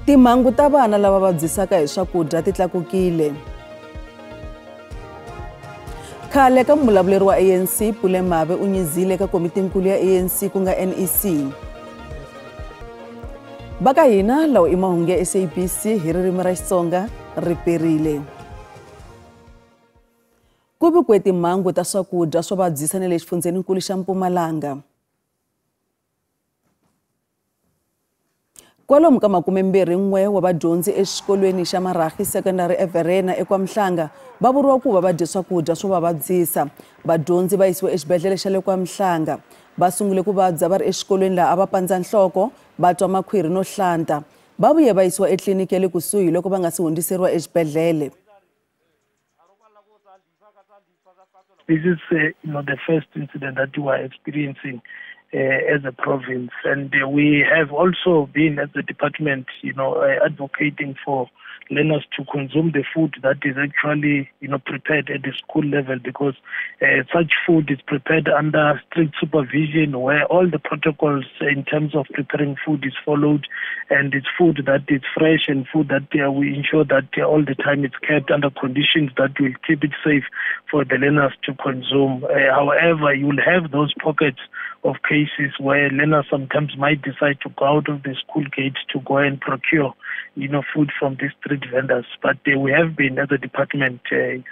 Timhangu ta vana lava vabyisaka hi swakudya ti tlakukile. Khale ka muvulavuleri wa ANC Pule Mabe u nyizile eka komitinkulu ya ANC ku nga NEC. Va ka hina lawa i mahungu ya SABC hi ririmi ra Xitsonga ri perile. Ku vikiwe timhangu ta swakudya swo vabyisa na le xifundzheninkulu xa Mpumalanga. Kwalomu ka 21 wa vadyondzi exikolweni xa Marahi Secondary eVerena eKwaMhlanga va vuriwa ku va va dye swakudya swo va vabyisa. Vadyondzi va yisiwe exibedhlele xa le KwaMhlanga. Va sungule ku vabya va ri exikolweni laha a va pandza nhloko, va twa makhwiri no hlanta. Va vuye va yisiwa etliliniki ya le kusuhi loko va nga si hundziseriwa exibedhlele. This is the first incident that we are experiencing as a province, and we have also been at the department, advocating for learners to consume the food that is actually, prepared at the school level, because such food is prepared under strict supervision, where all the protocols in terms of preparing food is followed, and it's food that is fresh and food that we ensure that all the time it's kept under conditions that will keep it safe for the learners to consume. However, you will have those pockets of cases where learners sometimes might decide to go out of the school gate to go and procure, food from the street vendors. But we have been, as a department,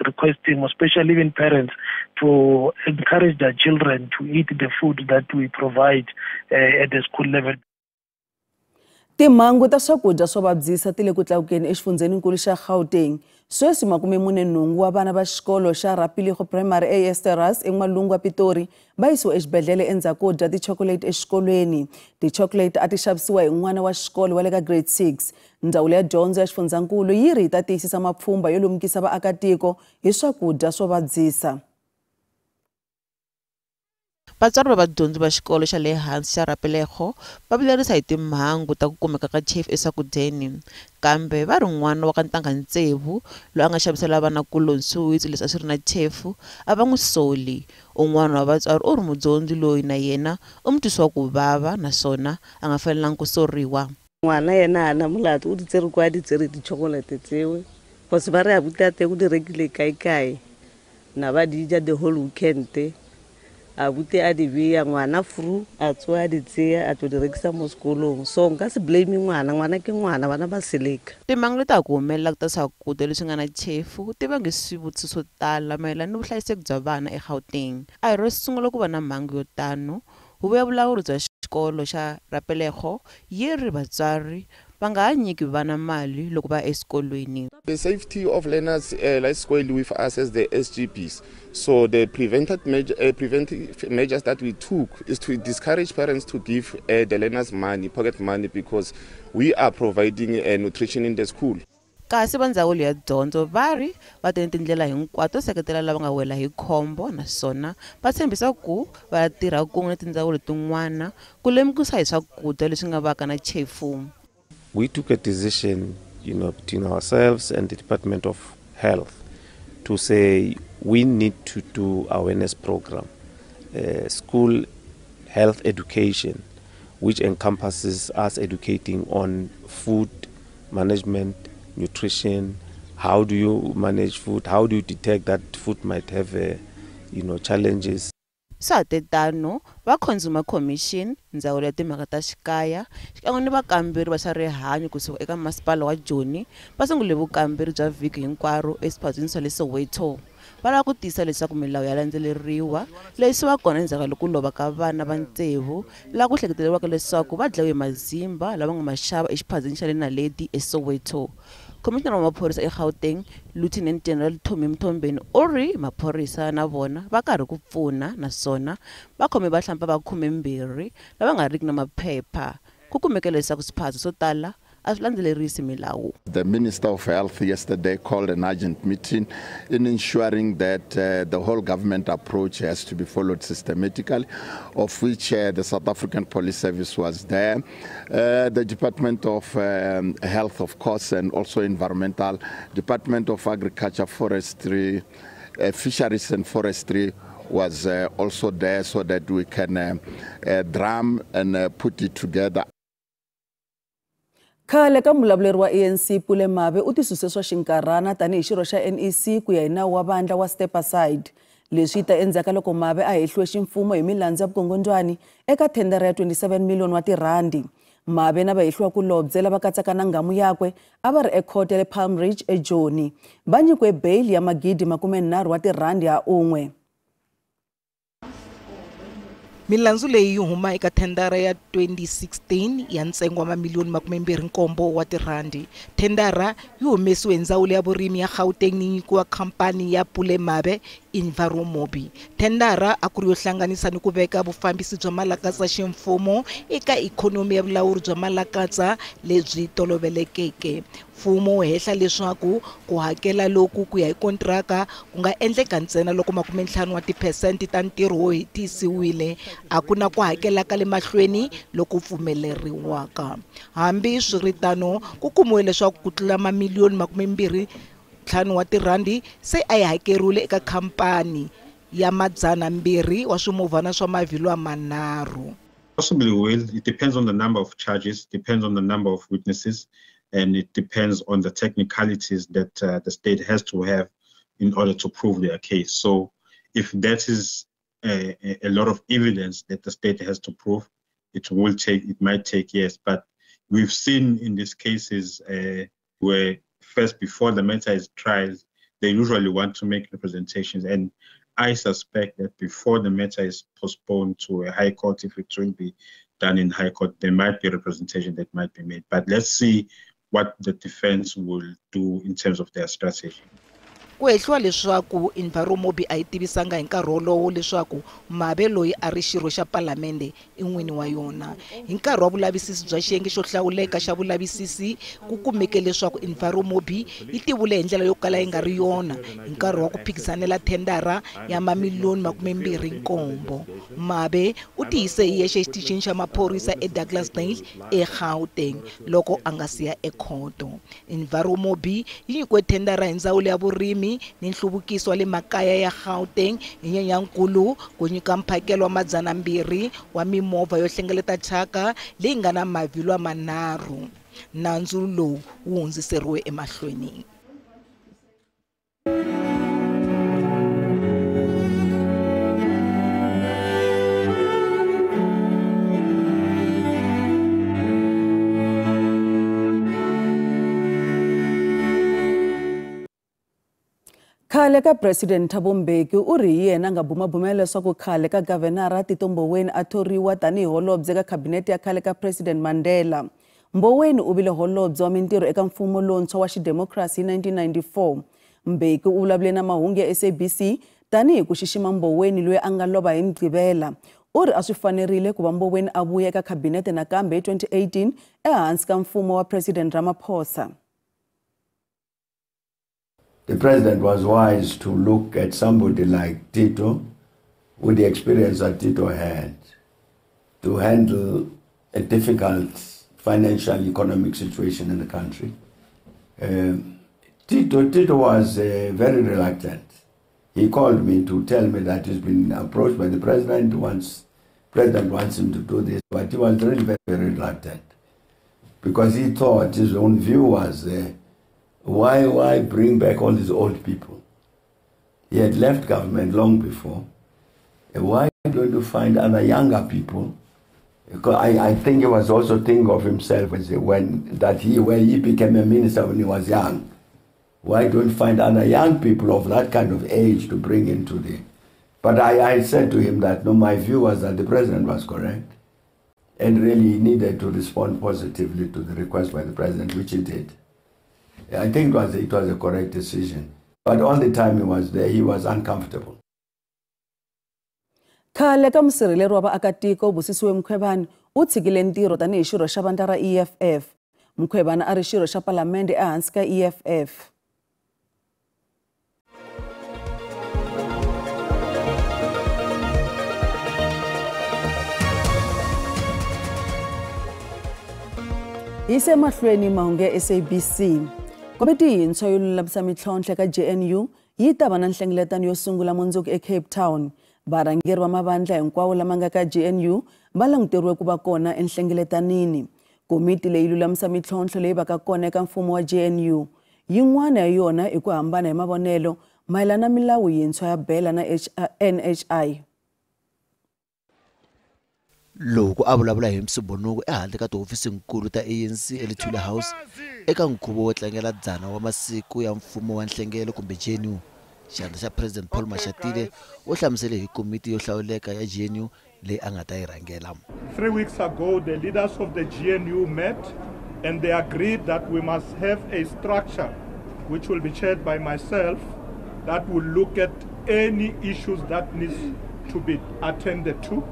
requesting, especially even parents, to encourage their children to eat the food that we provide at the school level. Timhangu ta swakudya swo vabyisa ti le ku tlakukeni exifundzheninkulu xa Gauteng. Sweswi 48 wa vana va xikolo xa Rapilego Primary eEsteras en'walungu wa Pitori va yisiwe exibedhlele endzhaku ko dya ti-chocolate exikolweni. Ti-chocolate a ti xavisiwa hi n'wana wa xikolo wa le ka grade 6. Ndzawulo ya dyondzo ya xifundzankulu yi ri yi ta tiyisisa mapfhumba yo lemukisa vaakatiko hi swakudya swo vabyisa. Vatswari va vadyondzi va xikolo xa le hansi xa Rapilego va vilerisa hi timhangu ta ku kumeka ka chefu eswakudyeni, kambe va ri n'wana wa ka ntangha tsevu loyi a nga xavisela vanakuloni swiwitsi leswi a swi ri na chefu a va n'wi soli. Un'wana wa vatswari u ri mudyondzi loyi na yena u mu twisiwa ku vava naswona a nga fanelangi ku soriwa. Ngwana yena a na molato, o di tsere kwa di tsere di-chocolate tseo, cause ba re abuti a teng o di rekile kae-kae, na ba di ja the whole weekend. Abuti a di beya ngwana fru a tsoa a di tseya a tlo di rekisa mo sekolong. So nka se blame ngwana, ngwana ke ngwana, bana ba seleka. Timhangu leti ha ku humelelaka ta swakudya leswi nga na chefu ti vange swivutiso swo tala mayelana ni vuhlayiseki bya vana eGauteng. A hi ro sungula ku va na mhangu yo tano. Huvo ya vulawuri bya xikolo xa Rapilego yi ri vatswari va nga ha nyiki vana mali loko va ya exikolweni. The safety of learners lies squarely with us as the SGBs. So the preventive measures that we took is to discourage parents to give the learners money, pocket money, because we are providing nutrition in the school. Kasi va ndzawulo ya dyondzo va ri va tene tindlela hinkwato to seketela lava nga wela hi khombo, naswona va tshembisa ku va tirha kun'we na tindzawulo tin'wana ku lemukisa hi swakudya leswi nga vaka na chefu. We took a decision, between ourselves and the Department of Health to say we need to do awareness program, school health education, which encompasses us educating on food management, nutrition, how do you manage food, how do you detect that food might have, challenges. Swa tetano va Consumer Commission, ndzawulo ya timhaka ta xikaya, xikan'we ni vakamberi va swa rihanyo kusuka eka masipala wa Joni va sungule vukamberi bya vhiki hinkwaro eswiphazweni swa le Soweto. Va lava ku tiyisa leswaku milawu ya landzeleriwa, leswi va kona endzhaku ka loko ku lova ka vana va tsevu laha ku hleketeleriwaka leswaku va dlawe hi mazimba lava nga ma xava exiphazweni xa le Naledi eSoweto. Commissioner wa maphorisa eGauteng, Lieutenant General Tommy Mthombeni u ri maphorisa na vona va karhi ku pfuna naswona va khome vahlampfa va 12 lava nga riki na maphepha. Ku kumeke leswaku swiphazo swo tala a swi landzelerisi milawu. The Minister of Health yesterday called an urgent meeting in ensuring that the whole government approach has to be followed systematically, of which the South African Police Service was there, the Department of Health, of course, and also Environmental, Department of Agriculture, Forestry, Fisheries and Forestry was also there, so that we can drum and put it together. Khale ka mulavuleri wa ANC Pule Mabe u tisuse swa xinkarhana tanihi xirho xa NEC ku ya hi nawu wa vandla wa Step Aside. Leswi ta endzhaku loko Mabe a hehliwe ximfumo hi milandzu ya vukongondwani eka thendara ya 27 miliyoni wa tirhandi. Mabe na vahehliwa kulobye lava katsaka na nghamu yakwe a va ri ekhoto ya le Palm Ridge eJoni. Va nyikiwe bail ya 30,000 wa tirhandi ha un'we. Milandzu leyi yi huma eka thendara ya 2016 ya ntsengo wa mamiliyoni 27 wa tirhandi. Thendara yi humesiwe hi ndzawulo ya vurimi ya Gauteng ni nyikiwa khampani ya Pule Mabe Enviromobi. Thendara a ku ri yo hlanganisa ni ku veka vufambisi bya malakatsa ximfumo eka ikhonomi ya vulawuri bya malakatsa lebyi tolovelekeke. Mfumo wu hehla leswaku ku hakela loku ku ya hi kontraka ku nga endleka ntsena loko 50 wa tiphesente ta ntirho wu hetisiwile. A ku na ku hakela ka le mahlweni loku pfumeleriwaka. Hambi swiritano, ku kumiwe leswaku ku tlula mamiliyoni 25 wa tirhandi se a yi hakeriwile eka khampani ya 200 wa swimovhana swa mavhilwa manharhu. Possibly will. It depends on the number of charges, depends on the number of witnesses, and it depends on the technicalities that the state has to have in order to prove their case. So if that is a lot of evidence that the state has to prove, it might take years. But we've seen in these cases where first, before the matter is tried, they usually want to make representations. And I suspect that before the matter is postponed to a high court, if it will be done in high court, there might be representation that might be made. But let's see what the defense will do in terms of their strategy. Ku hehliwa leswaku Enviromobi a yi tivisanga hi nkarhi wolowo leswaku Mabe loyi a ri xirho xa palamende i n'wini wa yona. Hi nkarhi wa vulavisisi bya xiyenge xo hlawuleka xa vulavisisi ku kumeke leswaku Enviromobi yi tivule hi ndlela yo kala yi nga ri yona hi nkarhi wa ku phikizanela thendara ya mamiliyoni 27. Mabe u tiyise hi yexe exitichini xa maphorisa eDouglasdale eGauteng loko a nga siya ekhoto. Enviromobi yi nyikiwe thendara hi ndzawulo ya vurimi ni nhluvukiso wa le makaya ya Gauteng hi Nyenyankulu ku nyika mphakelo wa 200 wa mimovha yo hlengeleta thyaka leyi nga na mavhilwa manharhu. Nandzu lowu wu hundziseriwe emahlweni. Khale ka President Thabo Mbeki u ri hi yena a nga bumabumela leswaku khale ka Gavhenara Tito Mboweni a thoriwa tanihi holobye ka khabinete ya khale ka President Mandela. Mboweni u vile holobye wa mintirho eka mfumo lowuntshwa wa xidemokirasi hi 1994. Mbeki u vulavule na mahungu ya SABC tanihi ku xixima Mboweni loyi a nga lova hi Mugqivela. U ri a swi fanerile ku va Mboweni a vuya eka khabinete nakambe hi 2018 ehansi ka mfumo wa President Ramaphosa. The president was wise to look at somebody like Tito, with the experience that Tito had, to handle a difficult financial economic situation in the country. Tito was very reluctant. He called me to tell me that he's been approached by the president, president wants him to do this, but he was really very, very reluctant because he thought his own view was, why bring back all these old people? He had left government long before. Why don't you find other younger people? Because I think he was also thinking of himself as when he became a minister when he was young. Why don't you find other young people of that kind of age to bring into the... But I said to him that, no, my view was that the president was correct and really he needed to respond positively to the request by the president, which he did. I think it was a correct decision. But all the time he was there, he was uncomfortable. Khale ka musirheleri wa vaakatiko Busisiwe Mkhwebane u tshikile ntirho tanihi xirho xa vandla ra EFF. Mkhwebane a ri xirho xa palamende ehansi ka EFF. Yise mahlweni mahungu ya SABC. Komiti yintshwa yo lulamisa mintlhontlho eka GNU yi ta va na nhlengeletano yo sungula mundzuku eCape Town. Varhangeri va mavandla hinkwawo lama nga ka GNU va languteriwe ku va kona enhlengeletanini. Komiti leyi lulamisa mintlhontlho leyi vaka kona eka mfumo wa GNU. Yin'wana ya yona i ku hambana hi mavonelo mayelana na milawu yintshwa ya BELA na NHI. Loko a vulavula hi Msumbhunuku ehandle ka tihofisinkulu ta ANC eLuthuli House eka nkhuvo wo tlangela 100 wa masiku ya mfumo wa nhlengelo kumbe GNU, xandla xa President Paul Mashatile u hlamusele hi komiti yo hlawuleka ya GNU leyi a nga ta yi rhangela. 3 weeks ago, the leaders of the GNU met and they agreed that we must have a structure which will be chaired by myself that will look at any issues that needs to be attended to.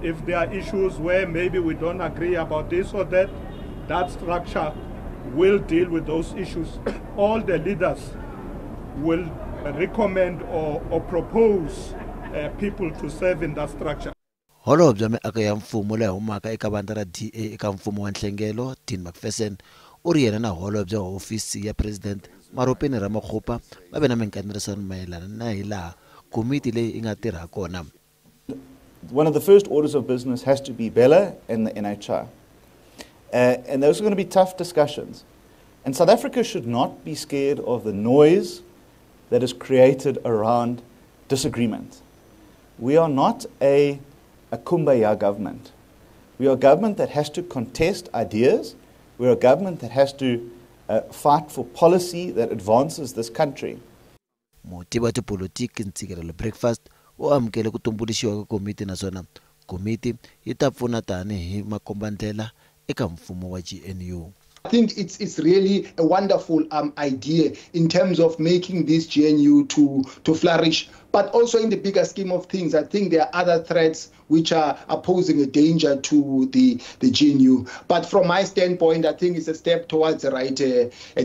If there are issues where maybe we don't agree about this or that, that structure will deal with those issues. All the leaders will recommend or propose people to serve in that structure. Holobye miako ya mfumo leyi humaka eka vandla ra DA eka mfumo wa nhlengelo Dean Macpherson u ri yena na holobye wa hofisi ya President Maropeni Ramokgopa va ve na minkanerisano mayelana na hilaha komiti leyi yi nga tirha kona. One of the first orders of business has to be BELA and the NHI. And those are going to be tough discussions. And South Africa should not be scared of the noise that is created around disagreement. We are not a kumbaya government. We are a government that has to contest ideas. We are a government that has to fight for policy that advances this country. Mutivi wa tipolitiki Ntsikelelo Breakfast u amukele ku tumbuluxiwa ka komiti naswona komiti yi ta pfuna tanihi makombandlela eka mfumo wa GNU. I think it's really a wonderful idea in terms of making this GNU to flourish. But also in the bigger scheme of things, I think there are other threats which are posing a danger to the GNU. But from my standpoint, I think it's a step towards the right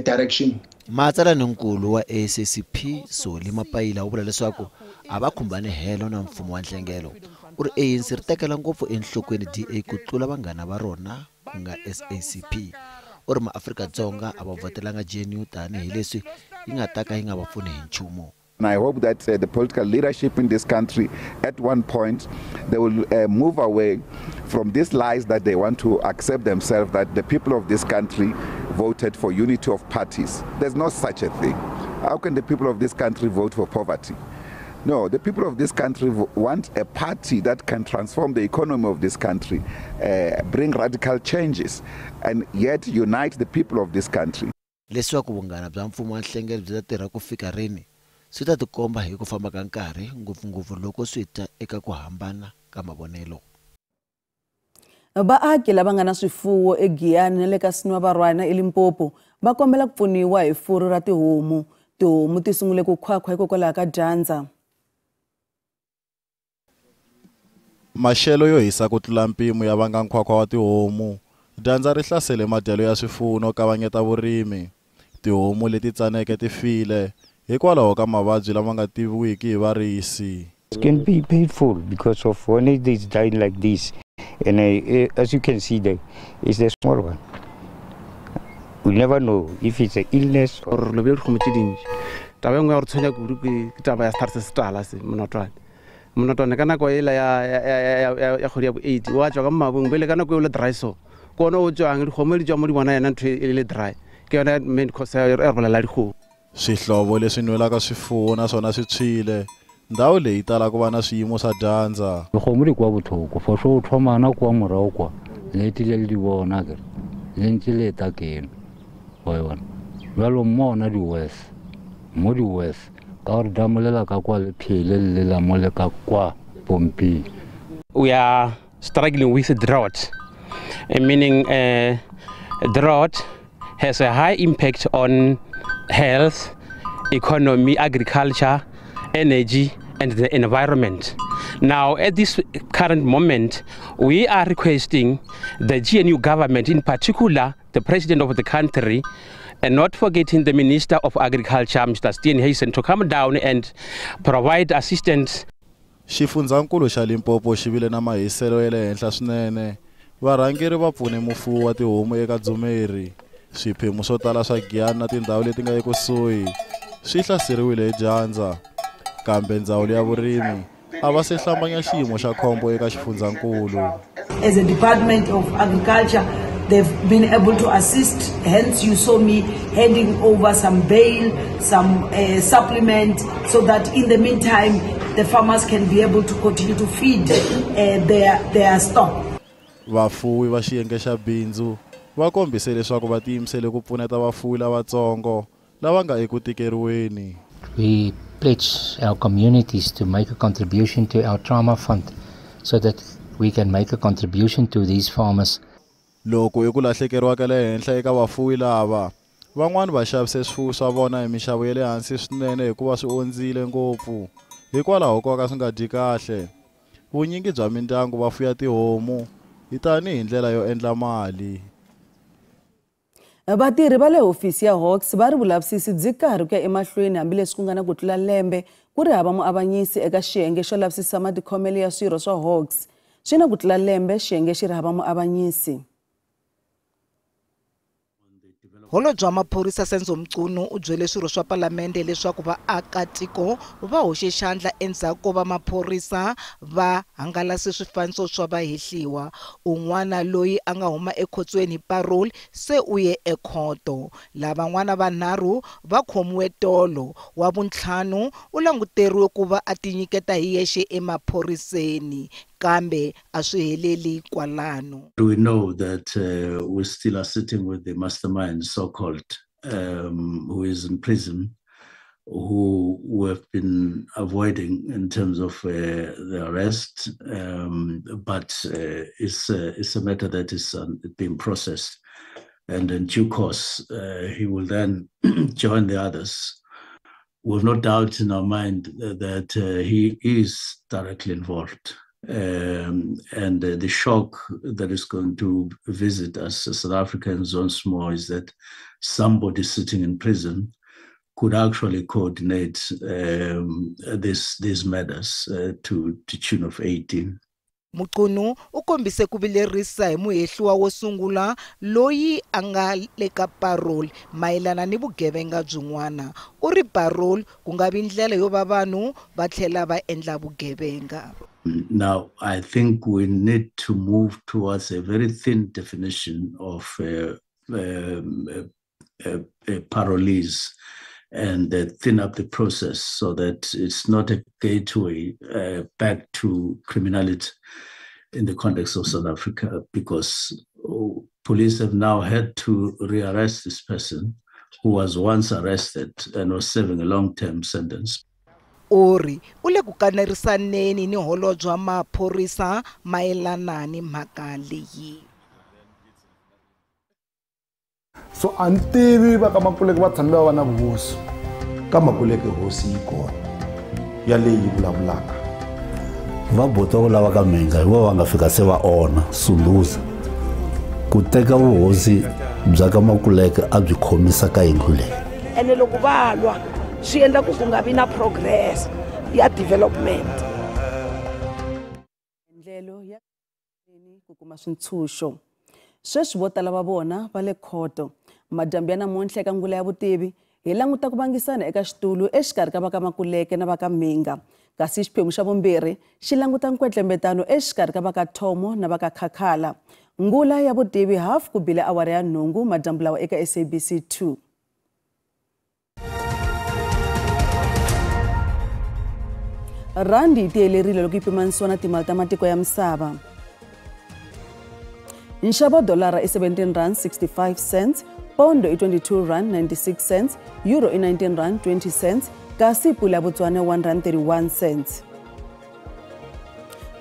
direction. Matsalaninkulu wa SACP Solly Mapaila u vula leswaku a va khumbani helo na mfumo wa nhlengelo. U ri ANC ri tekela ngopfu enhlokweni DA ku tlula vanghana va rona ku nga SACP. U ri maAfrika-Dzonga a va votelanga GNU tanihileswi yi nga ta ka yi nga va pfuni hi nchumu. And I hope that the political leadership in this country, at one point, they will move away from these lies that they want to accept themselves, that the people of this country voted for unity of parties. There's no such a thing. How can the people of this country vote for poverty? No, the people of this country want a party that can transform the economy of this country, bring radical changes, and yet unite the people of this country. Leswaku vunghana bya mfumo wa nhlengelo byi ta tirha ku fika rini swi ta tikomba hi ku famba ka nkarhi, ngopfungopfu loko swi ta eka ku hambana ka mavonelo. Vaaki lava nga na swifuwo eGiyani na le ka Senwabarwana eLimpopo va kombela ku pfuniwa hi furu ra tihomu. Tihomu ti sungule ku khwakhwa hikokwalaho ka dyandza. Maxelo yo hisa ku tlula mpimo ya vanga nkhwakhwa wa tihomu. Dyandza ri hlasele madyelo ya swifuwo no kavanyeta vurimi. Tihomu leti tsaneke ti file hikwalaho ka mavabyi lama nga tiviwiki hi varisi. It can be painful because of when it is dying like this, and as you can see there is a small one. We never know if it's an illness or lobile dikgomo tse dintsi. Taba e nngwe ya gore tshwenya kudu ke taba ya setlhare se se tala se monotwane. Monotwane ka nako ela ya kgwedi ya bo 8 wa tswa ka mabong bele ka nako e le dry so. Ke ona o tswang dikgomo di tswa mo di bona yena ntho e le dry. Ke yona main cause ya re bolela dikgomo. Swihlovo leswi nwelaka swifuwo naswona swi tshwile. Ndhawu leyi tala ku va na swiyimo swa dyandza. Dikgomo di kwa botlhoko for sure thomana kwa morago kwa le tile le di bona ke le ntse le ta keno wa yona jalo mona di worse mo di worse ka gore damolela ka kwa le phele le la mo le ka kwa pomping. We are struggling with drought, meaning drought has a high impact on health, economy, agriculture, energy, and the environment. Now, at this current moment, we are requesting the GNU government, in particular the president of the country, and not forgetting the Minister of Agriculture, Mr. Steenhuisen, to come down and provide assistance. Xifundzankulu xa Limpopo xi vile na mahiselo ya le henhla swinene. Varhangeri va pfune mufuwi wa tihomu eka Dzumeri. Swiphemu swo tala swa Giyani na tindhawu leti nga ekusuhi swi hlaseriwile hi dyandza. Kambe ndzawulo ya vurimi a va se hlambanya xiyimo xa khombo eka xifundzankulu. As a Department of Agriculture, They've been able to assist, hence you saw me handing over some bale, some supplement, so that in the meantime, the farmers can be able to continue to feed their stock. Vafuwi va xiyenge xa bindzu va kombise leswaku va tiyimisele ku pfuneta vafuwi lavatsongo lava nga eku tikeriweni. We pledge our communities to make a contribution to our trauma fund so that we can make a contribution to these farmers. Loko eku lahlekeriwa ka le henhla eka vafuwi lava, van'wani va xavise swifuwo swa vona hi minxavo ya le hansi swinene hikuva swi ondzile ngopfu hikwalaho ko ka swi nga dyi kahle. Vunyingi bya mindyangu va fuya tihomu hi tanihi ndlela yo endla mali. Vatirhi va le hofisi ya Hawks va ri vulavisisi byi karhi ku ya emahlweni hambileswi ku nga na ku tlula lembe ku ri hava muavanyisi eka xiyenge xo lavisisa matikhomelo ya swirho swa Hawks. Swi na ku tlula lembe xiyenge xi ri hava muavanyisi. Holobye wa maphorisa Senzo Mchunu u byele swirho swa palamende leswaku vaakatiko va hoxe xandla endzhaku ko va maphorisa va hangalase swifaniso swa vahehliwa. Un'wana loyi a nga huma ekhotsweni hi parole se u ye ekhoto. Lavan'wana vanharhu va khomiwe tolo. Wa vuntlhanu u languteriwe ku va a tinyiketa hi yexe emaphoriseni, kambe a swi heleli kwalano. We know that we still are sitting with the mastermind, so-called, who is in prison, who we have been avoiding in terms of the arrest, but it's a matter that is being processed, and in due course he will then join the others. We have no doubt in our mind that he is directly involved. And the shock that is going to visit us as South Africans once more is that somebody sitting in prison could actually coordinate these matters to the tune of 18. Mchunu u kombise ku vilerisa hi muhehliwa wo sungula loyi a nga le ka parole mayelana ni vugevenga byin'wana. U ri parole ku nga vi ndlela yo va vanhu va tlhela va endla vugevenga. Now, I think we need to move towards a very thin definition of parolees and thin up the process so that it's not a gateway back to criminality in the context of South Africa, because police have now had to rearrest this person who was once arrested and was serving a long-term sentence. Ori u le ku kanerisaneni ni holobye wa maphorisa mayelana ni mhaka leyi. So a ni tivi va ka Makuleke va tshame va va na vuhosi. Ka Makuleke hosi yi kona ya leyi yi vulavulaka. Va bota lava ka Mhinga hi vona va nga fika se va onha Sunduza. Ku teka vuhosi bya ka Makuleke a byi khomisa ka yindlu leyi. Ene loko va lwa swi endla ku ku nga vi na progress ya development. Endlelo ya ku kuma swintshuxo. Sweswi vo tala va vona va le khoto. Madyambu ya namuntlha eka Ngula ya Vutivi hi languta ku vangisana eka xitulu exikarhi ka va ka Makuleke na va ka Mhinga. Kasi xiphemu xa vumbirhi xi languta nkwetlembetano exikarhi ka va ka Thomo na va ka Khakhala. Ngula ya Vutivi half ku bile awara ya 8 madyambu lawa eka SABC 2. Randi yi tiyelerile loko yi pimanisiwa na timali ta matiko ya misava. Nxavo dolara i 17 rand 65 cents, pondo i 22 rand 96 cents, euro i 19 rand 20 cents, kasi pula ya Botswana 1 rand 31 cents.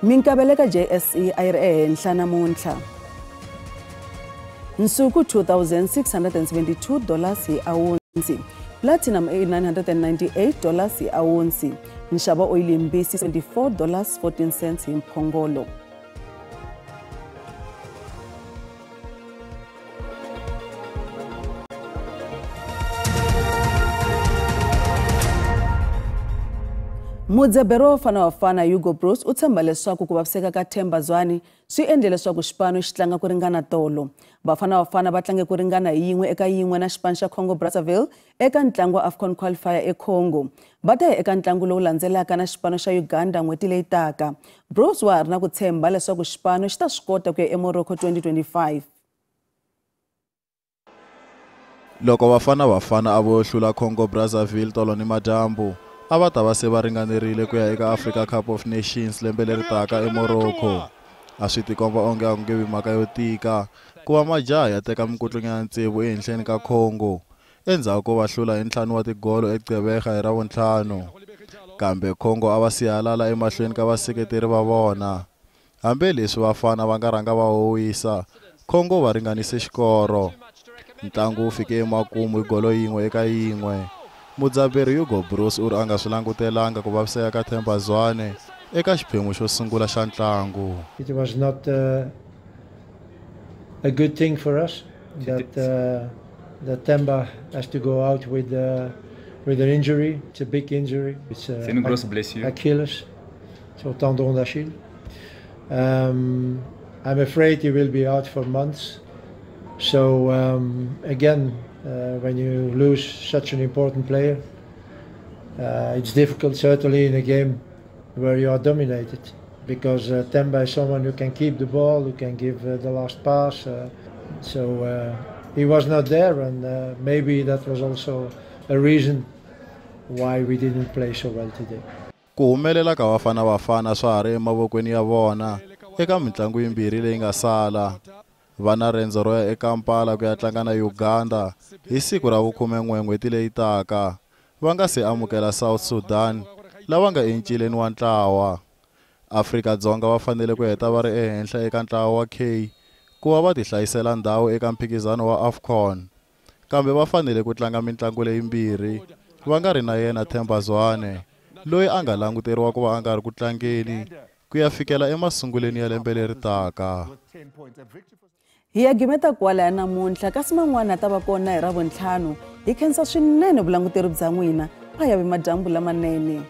Minkavelo ka JSE a yi ri ehenhla namuntlha. Nsuku $2,672 hi awunsi, platinum i $998 hi awunsi, nxavo oyili mbisi $24.14 hi mphongolo. Mudzaberi wa Bafana Bafana Hugo Broos u tshemba leswaku ku vaviseka ka Themba Zwane swi endle leswaku xipano xi tlanga ku ringana tolo. Bafana Bafana va tlange ku ringana hi 1-1 na xipano xa Congo Brazzaville eka ntlangu wa AFCON qualifier eCongo. Va ta ya eka ntlangu lowu landzelaka na xipano xa Uganda n'hweti leyi taka. Broos wa ha ri na ku tshemba leswaku xipano xi ta swi kota ku ya eMorocco 2025. Loko Bafana Bafana a vo hlula Congo Brazzaville tolo ni madyambu, a va ta va se va ringanerile ku ya eka Africa Cup of Nations lembe leri taka eMorocco. A swi tikomba onge a ku nge vi mhaka yo tika ku va majaha ya teka minkutlunyana tsevu ehenhleni ka Congo endzhaku ko va hlula hi 5 wa tigolo eGqeberha hi Ravuntlhanu. Kambe Congo a va sihalala emahlweni ka vaseketeri va vona. Hambileswi Bafana va nga rhanga va howisa, Congo va ringanise xikoro. Ntlangu wu fike emakumu hi golo 1-1. Mudzaberi Hugo Broos u ri a nga swi langutelanga ku vaviseka ka Themba Zwane eka xiphemu xo sungula xa ntlangu. It was not a good thing for us that that Themba has to go out with an injury. It's a big injury. It's bless you. Achilles, so tendon d'Achille. I'm afraid he will be out for months. So again, when you lose such an important player, it's difficult, certainly in a game where you are dominated, because Themba is someone who can keep the ball, who can give the last pass. So he was not there, and maybe that was also a reason why we didn't play so well today. Ku humelela ka Bafana Bafana swa ha ri emavokweni ya vona eka mitlangu yimbirhi leyi nga sala. Va na rendzo ro ya eKampala ku ya tlanga na Uganda hi siku ra vu-11 n'hweti leyi taka, va nga se amukela South Sudan lava nga encileni wa ntlawa. Afrika-Dzonga va fanele ku heta va ri ehenhla eka ntlawa wa K ku va va tihlayisela ndhawu eka mphikizano wa AFCON, kambe va fanele ku tlanga mitlangu leyimbirhi va nga ri na yena Themba Zwane, loyi a nga languteriwa ku va a nga ri ku tlangeni ku ya fikela emasungulweni ya lembe leri taka. Hi ya gimeta kwala ya namuntlha, kasi man'wana ta va kona hi Ravuntlhanu. Hi khensa swinene vulanguteri bya n'wina. A ya vi madyambu lamanene.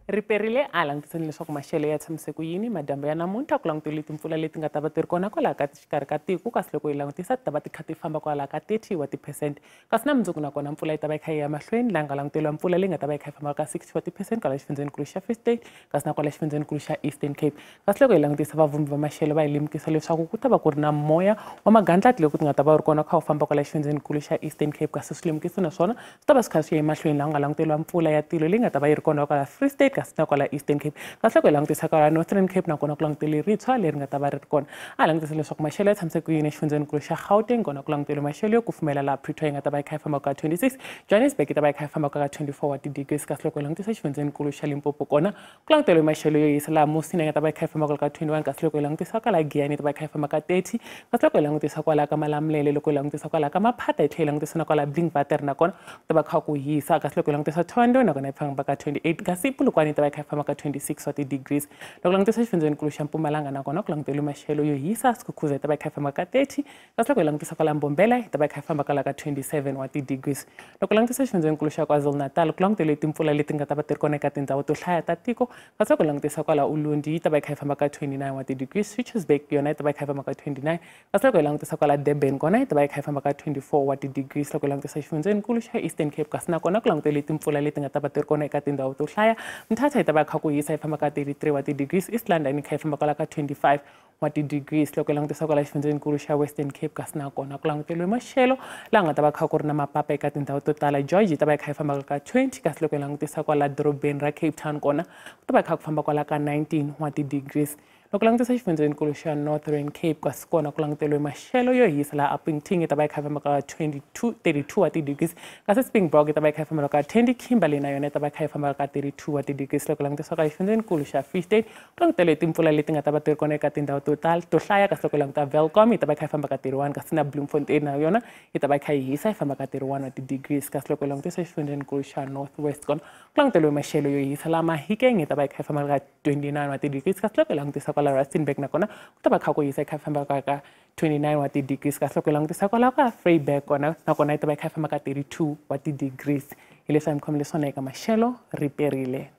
Riperile a langutiseni leswaku maxelo ya tshamise ku yini madyambu ya namuntlha ku langutele timpfula leti nga ta va ti ri kona kwalaho ka xikarhi ka tiko, kasi loko hi langutisa ti ta va ti kha ti famba kwalaho ka 30 wa ti-percent, kasi na mundzuku nakona mpfula yi ta va yi kha yi ya mahlweni laha nga languteriwa mpfula leyi nga ta va yi kha yi famba ka 60 wa ti-percent kwala xifundzenikulu xa Free State, kasi na kwala xifundzenikulu xa Eastern Cape. Kasi loko hi langutisa vavumbi va maxelo va hi lemukisa leswaku ku ta va ku ri na moya wa magandlati loko ti nga ta va ri kona kha wu famba kwala xifundzenikulu xa Eastern Cape, kasi swilemukiso naswona swi ta va swi kha swi ya emahlweni laha ku nga languteriwa mpfula ya tilo leyi nga ta va yi ri kona kwala Free State, kasi na kwala Eastern Cape. Kasi loko hi langutisa kwala Northern Cape nakona ku langutele ritshwa leri nga ta va ri ri kona. A langutisa leswaku maxelo ya tshamise ku yini exifundzenikulu xa Gauteng, kona ku langutele maxelo yo kufumela laha Pretoria yi nga ta va yi kha yi famba ka 26, Johannesburg yi ta va yi kha yi famba ka 24 wa ti-degrees, kasi loko hi langutisa xifundzenikulu xa Limpopo kona ku langutele maxelo yo hisa laha Musina yi nga ta va yi kha yi famba ka 21, kasi loko hi langutisa kwala Giyani yi ta va yi kha yi famba ka 30, kasi loko hi langutisa kwala ka Malamulele, loko hi langutisa kwala ka Maphata yi tlhela yi langutisa na kwala Blinkwater nakona ku ta va kha ku hisa, kasi loko hi langutisa Thohoyandou nakona yi famba ka 28, kasi Polokwane yi ta va yi kha yi famba ka 26 wa ti-degrees. Loko langutisa xifundzenikulu xa Mpumalanga nakona ku langutele maxelo yo hisa, Skukuza yi ta va yi kha yi famba ka 30, kasi loko hi langutisa kwala Mbombela yi ta va yi kha yi famba kwala ka 27 wa ti-degrees. Loko langutisa xifundzenikulu xa KwaZulu-Natal ku langutele timpfula leti nga ta va ti ri kona eka tindhawu to hlaya ta tiko, kasi loko langutisa kwala Ulundi yi ta va yi kha yi famba ka 29 wa ti-degrees, Richards-Bay yona yi ta va yi kha yi famba ka 29, kasi loko hi langutisa kwala Durban kona yi ta va yi kha yi famba ka 24 wa ti-degrees. Loko hi langutisa xifundzenikulu xa Eastern Cape kasi nakona ku langutele timpfula leti nga ta va ti ri kona eka tindhawu to hlaya, Mthatha yi ta va kha ku hisa yi famba ka 33 wa ti-degrees, East London yi kha yi famba kwala ka 25 wa ti-degrees. Loko hi langutisa kwala xifundzenikulu xa Western Cape kasi nakona ku languteriwe maxelo laha nga ta va kha ku ri na mapapa eka tindhawu to tala, George yi ta va yi kha yi famba ka 20, kasi loko hi langutisa kwala dorobeni ra Cape Town kona ku ta va kha ku famba kwala ka 19 wa ti-degrees. Loko langutisa xifundzenikulu xa Northern Cape kasi kona ku languteriwe maxelo yo hisa laha Upington yi ta va yi kha yi famba ka 32 wa ti-degrees, kasi Springbok yi ta va yi kha yi famba ka 20, Kimberley na yona yi ta va yi kha yi famba ka 32 wa ti-degrees. Loko langutisa ka xifundzenikulu xa Free State ku languteriwe timpfula leti nga ta va ti ri kona eka tindhawu to tala to hlaya, kasi loko languta Welkom yi ta va yi kha yi famba ka 31, kasi na Bloemfontein na yona yi ta va yi kha yi hisa yi famba ka 31 wa ti-degrees. Kasi loko langutisa xifundzenikulu xa North West kona ku languteriwe maxelo yo hisa laha Mahikeng yi ta va yi kha yi famba ka 29 wa ti-degrees, kasi loko langutisa kwala Rustenburg nakona ku ta va kha ku hisa yi kha yi famba ka 29 wa ti-degrees, kasi loko langutisa kwala ka Vryburg kona nakona yi ta va yi kha yi famba ka 32 wa ti-degrees. Hi leswi a mi khomile swona eka maxelo, riperile.